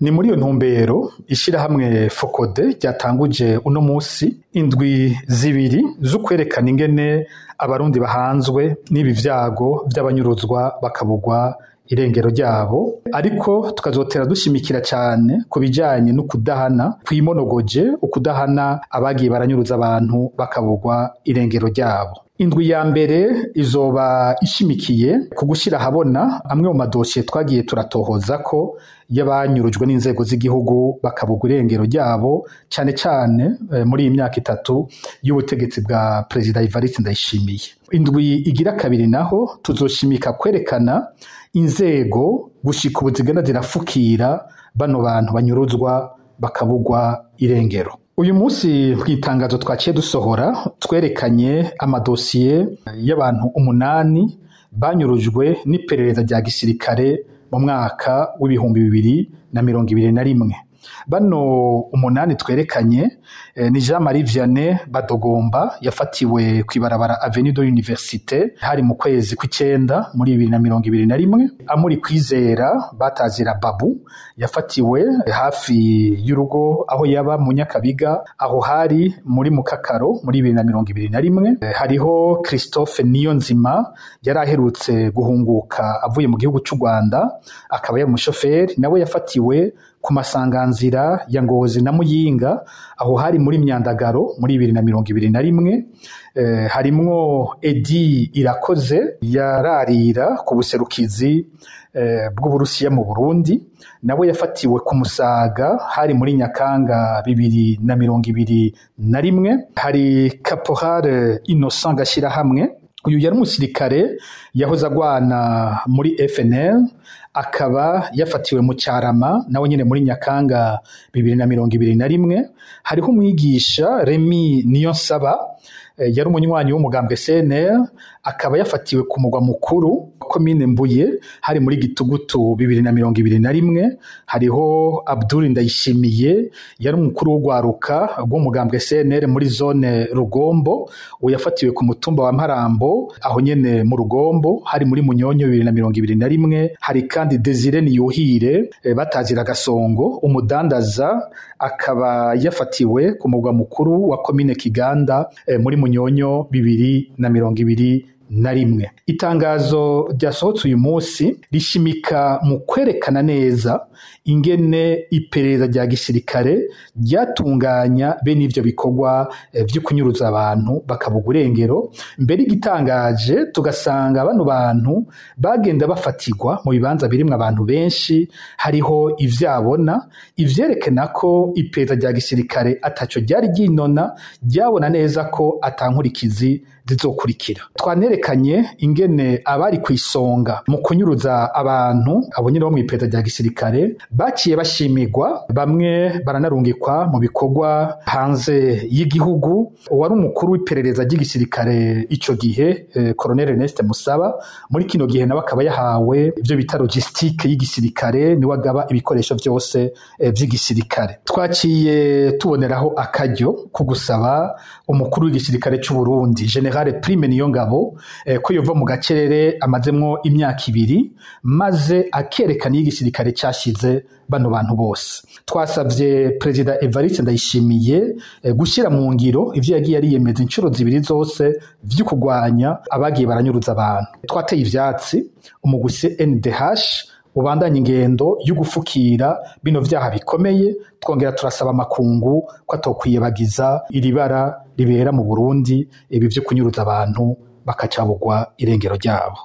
Ni muri iyo ntumbero ishirahamwe FOCODE ryatanguje uno musi indwi zibiri zo kwerekana ingene abarundi bahanzwe n'ibi vyago vy'abanyuruzwa bakabugwa irengero ryabo, ariko tukazotera dushimikira cane ku bijanye no kudahana kwimonogoje, ukudahana abagiye baranyuruza abantu bakabugwa irengero ryabo. Indwi ya mbere izoba ishimikiye ku gushira ahabona amwe mu madosiye twagiye turatohoza ko y'abanyurujwe n'inzego z'igihugu bakabugwa irengero ryabo, cane cane muri iyi myaka 3 y'ubutegetsi bwa Perezida Evariste Ndayishimiye. Indwi igira kabiri naho tuzoshimika kwerekana inzego gushika ubu zigenda zirafukira bano bantu banyuruzwa bakabugwa irengero. Uyu munsi mw'itangazo twaciye dusohora twerekanye amadosiye y'abantu 8 banyurujwe n'iperereza rya gisirikare mu mwaka w'2021. Bano 8 twerekanye ni Jean Marie Vianney Badogomba yafatiwe kw'ibarabara Avenue de l'Université hari mu kwezi kw'icenda muri 2021. Amuri Kwizera batazira Babu yafatiwe hafi y'urugo aho yaba mu Nyakabiga, aho hari muri Mukakaro muri 2021. Hariho Christophe Niyonzima yari aherutse guhunguka avuye mu gihugu c'u Rwanda, akaba yari umushoferi, nawe yafatiwe ku masanganzira ya Ngozi na Muyinga, aho hari muri Myandagaro muri 2021. Harimwo Edi Irakoze yararira ku buserukizi bw'Uburusiya mu Burundi, nawe yafatiwe ku Musaga hari muri Nyakanga 2021. Hari Caporal Innocent Gashirahamwe, uyu yari umusirikare yahoze agwana muri FNL, akaba yafatiwe mu Carama nawe nyene muri Nyakanga 2021. Hariho umwigisha Remy Niyonsaba, yari umunywanyi w'umugambwe CNL, akaba yafatiwe ku mugwa mukuru wa komine Mbuye hari muri Gitugutu 2021. Hariho Abdul Ndayishimiye yari umukuru w'ugwaruka rw'umugambwe CNL muri zone Rugombo, uwo yafatiwe ku mutumba wa Mparambo aho nyene mu Rugombo hari muri Munyonyo 2021. Hari kandi Desire Niyuhire batazira Gasongo, umudandaza, akaba yafatiwe ku mugwa mukuru wa komine Kiganda muri Munyonyo 2021. Itangazo ryasohotse uyu munsi rishimika mu kwerekana neza ingene iperereza rya gisirikare ryatunganya bene ivyo bikorwa vyo kunyuruza abantu bakabugwa irengero. Mbere igitangaje tugasanga bano bantu bagenda bafatirwa mu bibanza birimwo abantu benshi, hariho ivyabona, ivyerekana ko iperereza rya gisirikare ataco ryari ryinona, ryabona neza ko atankurikizi zizokurikira. Twanerekanye ingene abari kw'isonga mu kunyuruza abantu, abo nyene bo mw'iperereza rya gisirikare, baciye bashimirwa, bamwe baranarungikwa mu bikorwa hanze y'igihugu. Uwari umukuru w'iperereza ry'igisirikare ico gihe, Colonel Ernest Musaba, muri kino gihe nawe akaba yahawe ivyo bita logistique y'igisirikare, niwe agaba ibikoresho vyose vy'igisirikare. Twaciye tuboneraho akaryo ko gusaba umukuru w'igisirikare c'u Burundi General Prime Niyongabo ko yova mu gacerere amazemwo imyaka 2, maze akerekana iyo igisirikare cashize bano bantu bose. Twasavye Perezida Evariste Ndayishimiye gushyira mu ngiro ivyo yagiye ariyemeza inshuro 2 zose vyo kugwanya abagiye baranyuruza abantu. Twateye ivyatsi umugwi CNDH ubandanya ingendo yo gufukira bino vyaha bikomeye, twongera turasaba amakungu ko atokwiyebagiza iri bara ribera mu Burundi, ibi vyo kunyuruza abantu bakacabugwa irengero ryabo.